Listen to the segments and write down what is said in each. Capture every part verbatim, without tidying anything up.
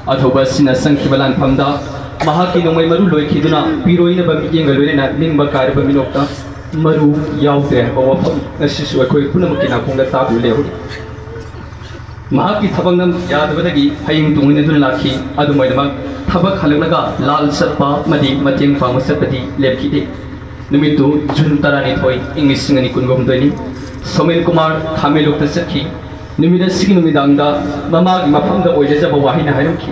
ꯑꯊꯧꯕ ꯑꯁꯤꯅ ꯆꯪꯈꯤꯕ ꯂꯥꯟꯐꯝꯗ ꯃꯍꯥꯛꯀꯤ ꯅꯣꯡꯃꯩ ꯃꯔꯨ ꯂꯣꯏꯈꯤꯗꯨꯅ ꯄꯤꯔꯣꯏꯅꯕ ꯃꯤꯠꯌꯦꯡꯒ ꯂꯣꯏꯅꯅ ꯅꯤꯡꯕ ꯀꯥꯏꯔꯕ ꯃꯤꯅꯣꯛꯇ ꯃꯔꯨ ꯌꯥꯎꯗ꯭ꯔꯦ ꯍꯥꯏꯕ ꯋꯥꯐꯝ ꯉꯁꯤꯁꯨ ꯑꯩꯈꯣꯏ ꯄꯨꯝꯅꯃꯛꯀꯤ ꯅꯥꯀꯣꯡꯗ ꯇꯥꯗꯨꯅ ꯂꯩꯍꯧꯔꯤ꯫ ꯃꯍꯥꯛꯀꯤ ꯊꯕꯛꯅ ꯌꯥꯗꯕꯗꯒꯤ ꯍꯌꯦꯡ ꯇꯨꯡꯏꯟꯅꯗꯨꯅ ꯂꯥꯛꯈꯤ꯫ ꯑꯗꯨꯃꯥꯏꯅꯃꯛ ꯊꯕꯛ ꯍꯜꯂꯛꯂꯒ ꯂꯥꯜ ꯆꯠꯄ ꯑꯃꯗꯤ ꯃꯇꯦꯡ ꯄꯥꯡꯕ ꯆꯠꯄꯗꯤ ꯂꯦꯞꯈꯤꯗꯦ꯫ ꯅꯨꯃꯤꯠꯇꯨ ꯖꯨꯟ ꯇꯔꯥꯅꯤꯊꯣꯏ, ꯏꯪ ꯂꯤꯁꯤꯡ ꯑꯅꯤ ꯀꯨꯟꯒ ꯍꯨꯝꯗꯣꯏꯅꯤ꯫ ꯁꯣꯃꯦꯟ ꯀꯨꯃꯥꯔ ꯈꯥꯃꯦꯟꯂꯣꯛꯇ ꯆꯠꯈꯤ꯫ ꯅꯨꯃꯤꯠ ꯑꯁꯤꯒꯤ ꯅꯨꯃꯤꯗꯥꯡꯗ ꯃꯃꯥꯒꯤ ꯃꯐꯝꯗ ꯑꯣꯏꯖꯖꯕ ꯋꯥꯍꯩꯅ ꯍꯥꯏꯔꯝꯈꯤ,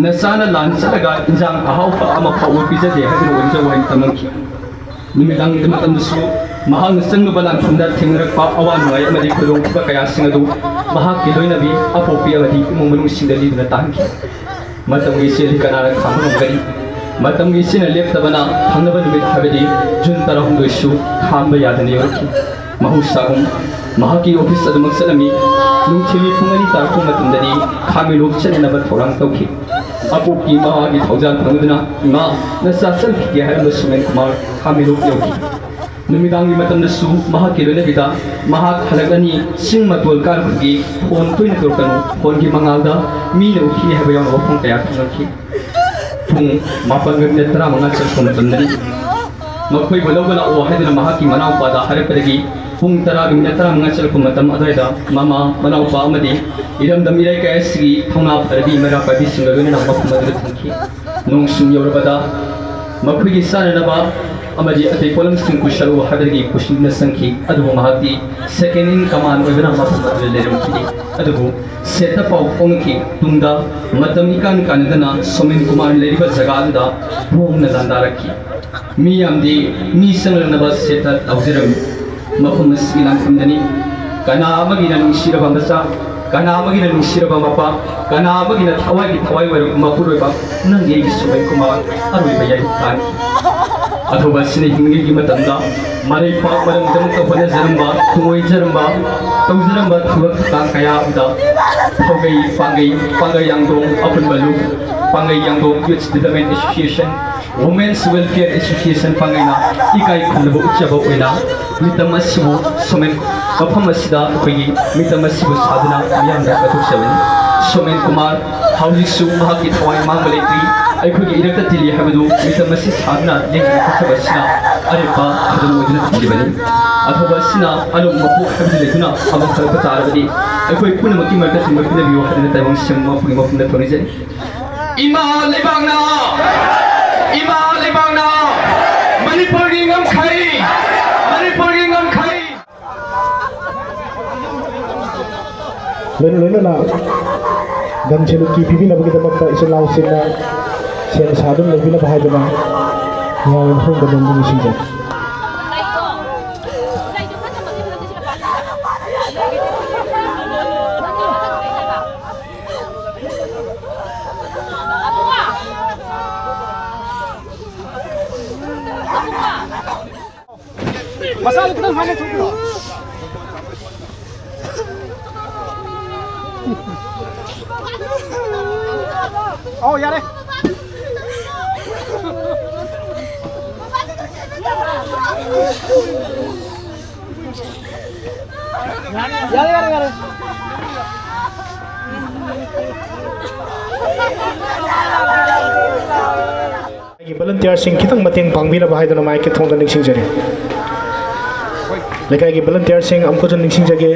"ꯅꯆꯥꯅ ꯂꯥꯟ ꯆꯠꯂꯒ ꯏꯟꯖꯥꯡ ꯑꯍꯥꯎꯕ ꯑꯃ ꯐꯥꯎꯕ ꯄꯤꯖꯗꯦ ꯍꯥꯏꯗꯨꯅ ꯑꯣꯏꯖꯕ ꯋꯥꯍꯩ ꯇꯝꯂꯝꯈꯤ"꯫ ꯅꯨꯃꯤꯗꯥꯡꯒꯤ ꯃꯇꯝꯗꯁꯨ ꯃꯍꯥꯛꯅ ꯆꯪꯂꯨꯕ ꯂꯥꯟꯐꯝꯗ ꯊꯦꯡꯅꯔꯛꯄ ꯑꯋꯥ ꯅꯨꯡꯉꯥꯏ ꯑꯃꯗꯤ ꯈꯨꯗꯣꯡꯊꯤꯕ ꯀꯌꯥꯁꯤꯡ ꯑꯗꯨ ꯃꯍꯥꯛꯀꯤ ꯂꯣꯏꯅꯕꯤ, ꯑꯄꯣꯛꯄꯤ ꯑꯃꯗꯤ ꯏꯃꯨꯡ ꯃꯅꯨꯡꯁꯤꯡꯗ ꯂꯤꯗꯨꯅ ꯇꯥꯍꯟꯈꯤ꯫ ꯃꯇꯝꯒꯤ ꯏꯆꯦꯜꯗꯤ ꯀꯅꯥꯅ ꯈꯥꯡꯕ ꯉꯝꯒꯅꯤ? ꯃꯇꯝꯒꯤ ꯏꯆꯦꯜꯅ ꯂꯦꯞꯇꯕꯅ ꯊꯪꯅꯕ ꯅꯨꯃꯤꯠ, ꯍꯥꯏꯕꯗꯤ ꯖꯨꯟ ꯇꯔꯥꯍꯨꯝꯗꯣꯏꯁꯨ ꯈꯥꯝꯕ ꯌꯥꯗꯅ ꯌꯧꯔꯛꯈꯤ꯫ ꯃꯍꯧꯁꯥꯒꯨꯝ ꯃꯍꯥꯛꯀꯤ ꯑꯣꯐꯤꯁ ꯑꯗꯨꯃꯛ ꯆꯠꯂꯝꯃꯤ꯫ ꯅꯨꯡꯊꯤꯜꯒꯤ ꯄꯨꯡ ꯑꯅꯤ ꯇꯥꯔꯛꯄ ꯃꯇꯝꯗꯗꯤ ꯈꯥꯃꯦꯟꯂꯣꯛ ꯆꯠꯅꯅꯕ ꯊꯧꯔꯥꯡ ꯇꯧꯈꯤ꯫ ꯑꯄꯣꯛꯄꯤ ꯃꯃꯥꯒꯤ ꯊꯧꯖꯥꯜ ꯐꯪꯗꯨꯅ, "ꯏꯃꯥ, ꯅꯆꯥ ꯆꯠꯈꯤꯒꯦ" ꯍꯥꯏꯔꯝꯕ ꯁꯨꯃꯦꯟ ꯀꯨꯃꯥꯔ ꯈꯥꯃꯦꯟꯂꯣꯛ ꯌꯧꯈꯤ꯫ ꯅꯨꯃꯤꯗꯥꯡꯒꯤ ꯃꯇꯝꯗꯁꯨ ꯃꯍꯥꯛꯀꯤ ꯂꯣꯏꯅꯕꯤꯗ ꯃꯍꯥꯛ ꯍꯜꯂꯛꯂꯅꯤ, ꯆꯤꯡ ꯃꯇꯣꯜ ꯀꯥꯔꯛꯄꯒꯤ ꯐꯣꯟ ꯇꯣꯏꯅ ꯇꯧꯔꯛꯀꯅꯨ, ꯐꯣꯟꯒꯤ ꯃꯉꯥꯜꯗ ꯃꯤꯅ ꯎꯈꯤꯅꯤ ꯍꯥꯏꯕ ꯌꯥꯎꯅ ꯋꯥꯐꯝ ꯀꯌꯥ ꯊꯝꯂꯛꯈꯤ꯫ ꯄꯨꯡ ꯃꯥꯄꯟꯒ ꯃꯤꯅꯠ ꯇꯔꯥꯃꯉꯥ ꯆꯠꯄ ꯃꯇꯝꯗꯅꯤ꯫ ꯃꯈꯣꯏꯕꯨ ꯂꯧꯕ ꯂꯥꯛꯑꯣ ꯍꯥꯏꯗꯨꯅ ꯃꯍꯥꯛꯀꯤ ꯃꯅꯥꯎꯄꯥꯗ ꯍꯥꯏꯔꯛꯄꯗꯒꯤ ꯄꯨꯡ ꯇꯔꯥꯒ ꯃꯤꯅꯠ ꯇꯔꯥꯃꯉꯥ ꯆꯠꯂꯛꯄ ꯃꯇꯝ ꯑꯗꯨꯋꯥꯏꯗ ꯃꯃꯥ, ꯃꯅꯥꯎꯄꯥ ꯑꯃꯗꯤ ꯏꯔꯝꯗꯝ ꯏꯔꯩꯀꯥꯏ ꯑꯁꯤꯒꯤ ꯊꯧꯅꯥ ꯐꯔꯕꯤ ꯃꯩꯔꯥ ꯄꯥꯏꯕꯤꯁꯤꯡꯒ ꯂꯣꯏꯅꯅ ꯃꯐꯝ ꯑꯗꯨꯗ ꯊꯨꯡꯈꯤ꯫ ꯅꯣꯡ ꯁꯨꯝ ꯌꯧꯔꯕꯗ ꯃꯈꯣꯏꯒꯤ ꯆꯥꯅꯅꯕ ꯑꯃꯗꯤ ꯑꯇꯩ ꯄꯣꯠꯂꯝꯁꯤꯡ ꯄꯨꯁꯜꯂꯨ ꯍꯥꯏꯕꯗꯒꯤ ꯄꯨꯁꯤꯟꯗꯨꯅ ꯆꯪꯈꯤ꯫ ꯑꯗꯨꯕꯨ ꯃꯍꯥꯛꯇꯤ second in command ꯑꯣꯏꯕꯅ ꯃꯐꯝ ꯑꯗꯨꯗ ꯂꯩꯔꯝꯈꯤꯗꯦ꯫ ꯑꯗꯨꯕꯨ ꯁꯦꯠꯇ ꯄꯥꯎ ꯐꯣꯡꯈꯤ꯫ ꯇꯨꯡꯗ ꯃꯇꯝ ꯏꯀꯥꯟ ꯀꯥꯟꯅꯗꯅ ꯁꯣꯃꯦꯟ ꯀꯨꯃꯥꯔ ꯂꯩꯔꯤꯕ ꯖꯒꯥ ꯑꯗꯨꯗ ꯕꯣꯝꯅ ꯂꯥꯟꯗꯥꯔꯛꯈꯤ꯫ ꯃꯤ ꯌꯥꯝꯗꯤ ꯃꯤ ꯆꯪꯂꯛꯅꯕ ꯁꯦꯠꯇ ꯇꯧꯖꯔꯝꯃꯤ꯫ ꯃꯐꯝ ꯑꯁꯤꯒꯤ ꯂꯥꯟꯐꯝꯗꯅꯤ ꯀꯅꯥ ꯑꯃꯒꯤꯅ ꯅꯨꯡꯁꯤꯔꯕ ꯃꯆꯥ, ꯀꯅꯥ ꯑꯃꯒꯤꯅ ꯅꯨꯡꯁꯤꯔꯕ ꯃꯄꯥ, ꯀꯅꯥ ꯑꯃꯒꯤꯅ ꯊꯋꯥꯏꯒꯤ ꯊꯋꯥꯏ ꯑꯣꯏꯔꯕ ꯃꯄꯨꯔꯣꯏꯕ ꯅꯪꯒꯤ ꯑꯩꯒꯤ ꯁꯨꯃꯩ ꯀꯨꯃꯥꯔ ꯑꯔꯣꯏꯕ ꯌꯥꯏꯐ ꯇꯥꯅꯤ꯫ ꯑꯊꯧꯕ ꯑꯁꯤꯅ ꯍꯤꯡꯂꯤꯉꯩꯒꯤ ꯃꯇꯝꯗ ꯃꯔꯩ ꯄꯥꯛ ꯃꯔꯝꯒꯤꯗꯃꯛꯇ ꯍꯣꯠꯅꯖꯔꯝꯕ, ꯊꯨꯡꯑꯣꯏꯖꯔꯝꯕ, ꯇꯧꯖꯔꯝꯕ ꯊꯕꯛ ꯊꯧꯗꯥꯡ ꯀꯌꯥ ꯑꯗꯨꯗ ꯐꯧꯒꯩ, ꯄꯥꯡꯒꯩ, ꯄꯥꯡꯒꯩ ꯌꯥꯡꯗꯣꯡ ꯑꯄꯨꯟꯕ ꯂꯨꯞ, ꯄꯥꯡꯒꯩ ꯌꯥꯡꯗꯣꯡ Youth Development Association, Women's Welfare Association ꯄꯥꯡꯒꯩꯅ ꯏꯀꯥꯏ ꯈꯨꯝꯅꯕ ꯎꯠꯆꯕ ꯑꯣꯏꯅ ꯃꯤꯇꯝ ꯑꯁꯤꯕꯨ ꯁꯣꯃꯦꯟ, ꯃꯐꯝ ꯑꯁꯤꯗ ꯑꯩꯈꯣꯏꯒꯤ ꯃꯤꯇꯝ ꯑꯁꯤꯕꯨ ꯁꯥꯗꯨꯅ ꯃꯤꯌꯥꯝꯗ ꯀꯠꯊꯣꯛꯆꯕꯅꯤ꯫ ꯁꯣꯃꯦꯟ ꯀꯨꯃꯥꯔ ꯍꯧꯖꯤꯛꯁꯨ ꯃꯍꯥꯛꯀꯤ ꯊꯋꯥꯏ ꯃꯥꯡꯕ ꯂꯩꯇ꯭ꯔꯤ꯫ ꯑꯩꯈꯣꯏꯒꯤ ꯏꯔꯛꯇ ꯇꯤꯜꯂꯤ ꯍꯥꯏꯕꯗꯨ ꯃꯤꯇꯝ ꯑꯁꯤ ꯁꯥꯗꯨꯅ ꯂꯦꯡꯗꯅ ꯀꯛꯈ꯭ꯔꯕ ꯑꯁꯤꯅ ꯑꯔꯦꯞꯄ ꯈꯨꯗꯝ ꯑꯣꯏꯗꯨꯅ ꯊꯝꯂꯤꯕꯅꯤ꯫ ꯑꯊꯧꯕ ꯑꯁꯤꯅ ꯑꯅꯧꯕ ꯃꯄꯣꯛ ꯍꯥꯏꯕꯗꯨ ꯂꯩꯗꯨꯅ ꯑꯃꯨꯛ ꯍꯜꯂꯛꯄ ꯇꯥꯔꯕꯗꯤ ꯑꯩꯈꯣꯏ ꯄꯨꯝꯅꯃꯛꯀꯤ ꯃꯔꯛꯇ ꯊꯨꯡꯕ ꯄꯤꯅꯕꯤꯌꯨ ꯍꯥꯏꯗꯨꯅ ꯇꯥꯏꯕꯪ ꯁꯤꯡ ꯃꯄꯨꯒꯤ ꯃꯐꯝꯗ ꯊꯧꯅꯤꯖꯔꯤ꯫ ꯏꯃꯥ ꯂꯩꯕꯥꯛꯅ, ꯏꯃꯥ ꯂꯩꯕꯥꯛꯅ ꯃꯅꯤꯄꯨꯔꯒꯤ ꯉꯝꯈꯩ, ꯃꯅꯤꯄꯨꯔꯒꯤ ꯉꯝꯈꯩ꯫ ꯂꯣꯏꯅ ꯂꯣꯏꯅꯅ ꯒꯟ ꯁꯦꯂꯨꯠꯀꯤ ꯄꯤꯕꯤꯅꯕꯒꯤꯗꯃꯛꯇ ꯏꯆꯤꯜ ꯏꯅꯥꯎꯁꯤꯡꯅ ꯁꯦꯜ ꯁꯥꯗꯨꯅ ꯂꯩꯕꯤꯅꯕ ꯍꯥꯏꯗꯨꯅ ꯃꯌꯥꯝꯒꯤ ꯃꯐꯝꯗ ꯅꯣꯝꯕ ꯅꯤꯡꯁꯤꯡꯖꯔꯤ꯫ ꯃꯆꯥꯗꯣ ꯈꯤꯇꯪ ꯍꯥꯟꯅ ꯊꯣꯛꯄꯤꯔꯣ꯫ ꯑꯧ, ꯌꯥꯔꯦ꯫ ꯌꯥꯔꯦ, ꯌꯥꯔꯦ, ꯌꯥꯔꯦ꯫ ꯑꯩꯒꯤ ꯚꯣꯂꯨꯟꯇꯤꯌꯔꯁꯤꯡ ꯈꯤꯇꯪ ꯃꯇꯦꯡ ꯄꯥꯡꯕꯤꯅꯕ ꯍꯥꯏꯗꯨꯅ ꯃꯥꯏꯛꯀꯤ ꯊꯣꯡꯗ ꯅꯤꯡꯁꯤꯡꯖꯔꯤ꯫ ꯂꯩꯀꯥꯏꯒꯤ ꯚꯣꯂꯨꯟꯇꯤꯌꯔꯁꯤꯡ ꯑꯃꯨꯛꯀꯁꯨ ꯅꯤꯡꯁꯤꯡꯖꯒꯦ꯫